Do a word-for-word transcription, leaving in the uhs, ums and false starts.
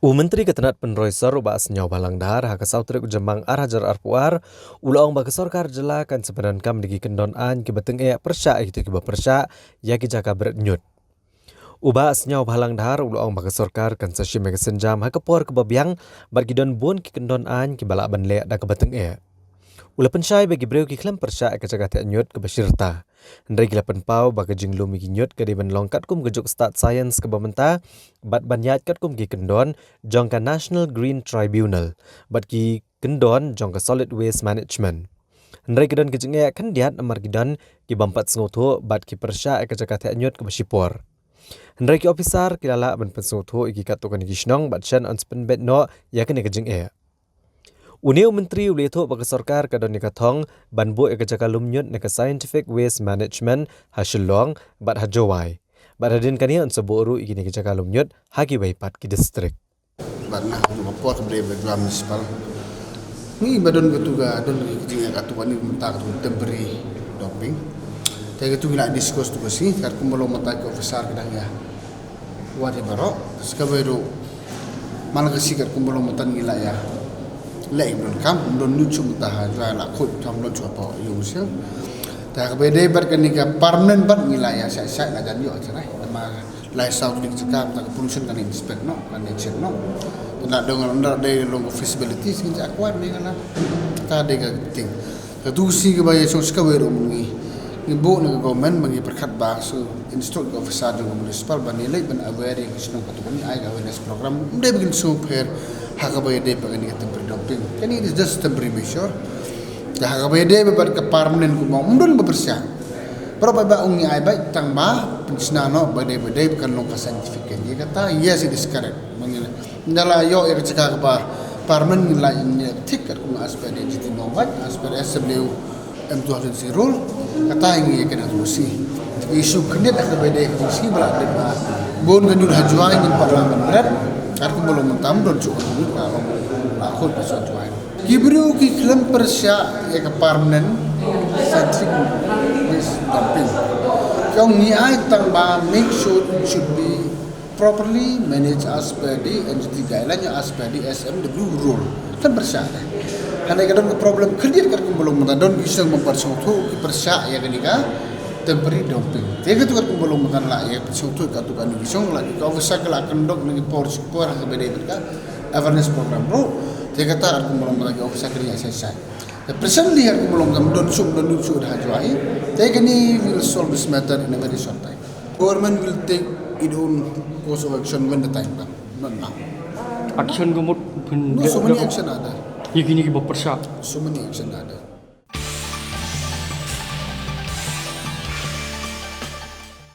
U Myntri ka tnat pynroi sor u Bah Sniawbhalang Dhar ha ka saw tarik u Jymmang ar hajar arphew ar u la ong ba ka sorkar jylla kan sa pyndonkam da ki kyndon aiñ kiba tyngeh pyrshah ïa kito kiba pyrshah ïa ki jaka bret ñiut. U Bah Sniawbhalang Dhar u la ong ba ka sorkar kan sa shim ïa ka sienjam ha ka por kaba biang bad ki don bun ki kyndon aiñ kiba lah ban leh da kaba tyngeh. U la pynshai ba ki briew ki khlem pyrshah ïa ka jaka thiah ñiut kaba shirta. Hynrei ki la pynpaw ba ka jinglum ïa ki ñiut ka dei ban long katkum ka juk stad science kaba mynta bad ban ïaid katkum ki kyndon jong ka National Green Tribunal bad ki kyndon jong ka Solid Waste Management. Hynrei ki don ki jingeh khyndiat namar ki don ki bym pat sngewthuh bad ki pyrshah ïa ka jaka thiah ñiut kaba shipor. Hynrei ki ophisar ki la lah ban pynsngewthuh ïa ki katto katne ki shnong bad shen yn sa pynbeit noh ïa kane ka jingeh. Une u myntri u la ïathuh ba ka sorkar ka don ïa ka thong ban buh ïa ka jaka lum ñiut na ka Scientific Waste Management ha Shillong bad ha Jowai. Bad hadien kane yn sa buh ruh ïa kine ki jaka lum ñiut ha kiwei pat ki district. Bad nga ha ka por ka Blei ba Jowai Municipal ngi ba don katu ka don ka jingeh katu kane mynta katu temporary dumping. Te katu ngi la discuss tu ka sngi katkum ba long mynta ki officer ka dang ïa wad ïa baroh. Ska ba ruh man la ka sngi katkum ba long mynta ngi la ïa leh ïa ba donkam, ym don ñiut shuh mynta ha Jowai la khuid tam don shuh hapoh ïing sha. Te ha kaba ïadei bad kane ka permanent bad ngi la ïa shah shah la jan ïoh trai. Namar lai saw tylli ki jaka mynta ka pollution kan inspect noh, kan check noh. Te na dang ynda dei long feasibility shisha kwah ne ka la. Te dei ka thing. Katu ka sngi kaba ïa shong shkawei ruh ngi ngi buh na ka government ba ngi pyrkhat ba shu instruct ka officer jong ka municipal ba ngi leit ban aware ïa ki shnong katu ba ngi ai ka awareness program. Ym dei ba kin shu pher ha kaba ïadei bad kane ka temporary dumping. Kane is just temporary measure. Te ha kaba ïadei bad ka permanent kumba ym don ba pyrshah. Baroh ba ba ong ngi ai ba tang ba pynshna noh ba dei ba dei ba kan long ka scientific ka ïa kata, yes, it is correct. Ba ngi Nda la ïoh ïa ka jaka kaba permanent ngi la ïa thik katkum as per the G T Norm, as per S W M two thousand six rule. Kata ngi ïa kane tu si. Issue khyndiat ha kaba ïadei ka jingsi ba la dep ba bun ka ñiut ha Jowai ngim pat lah ban bret. Katkum ba long mynta ym don shuh ka ñiut ka long la khot ka shuh Jowai. Ki briew ki khlem pyrshah ïa ka permanent scientific waste dumping. Ka ong ngi ai tang ba make sure it should be properly managed as per the N G T guideline, as per the S M W rule. Kan pyrshah dei. Hynrei ka don ka problem khyndiat katkum ba long mynta don ki shnong bym pat sngewthuh ki pyrshah ïa kane ka temporary dumping. Te katu katkum ba long mynta la ïa pyrshah sngewthuh katu kane ki shnong la ki officer ki la kyndok na ki por shi por ha kaba ïadei bad ka awareness program ruh. Te kata katkum ba long mynta ki officer ki ïa shai shai. Te presently katkum ba long mynta don shuh don shuh ha Jowai. Te kane will solve this matter in a very short time. Government will take its own course of action when the time comes, not now. Action ka mut phin No, so many action are there. Ye kini ki ba pyrshah. So many action are there.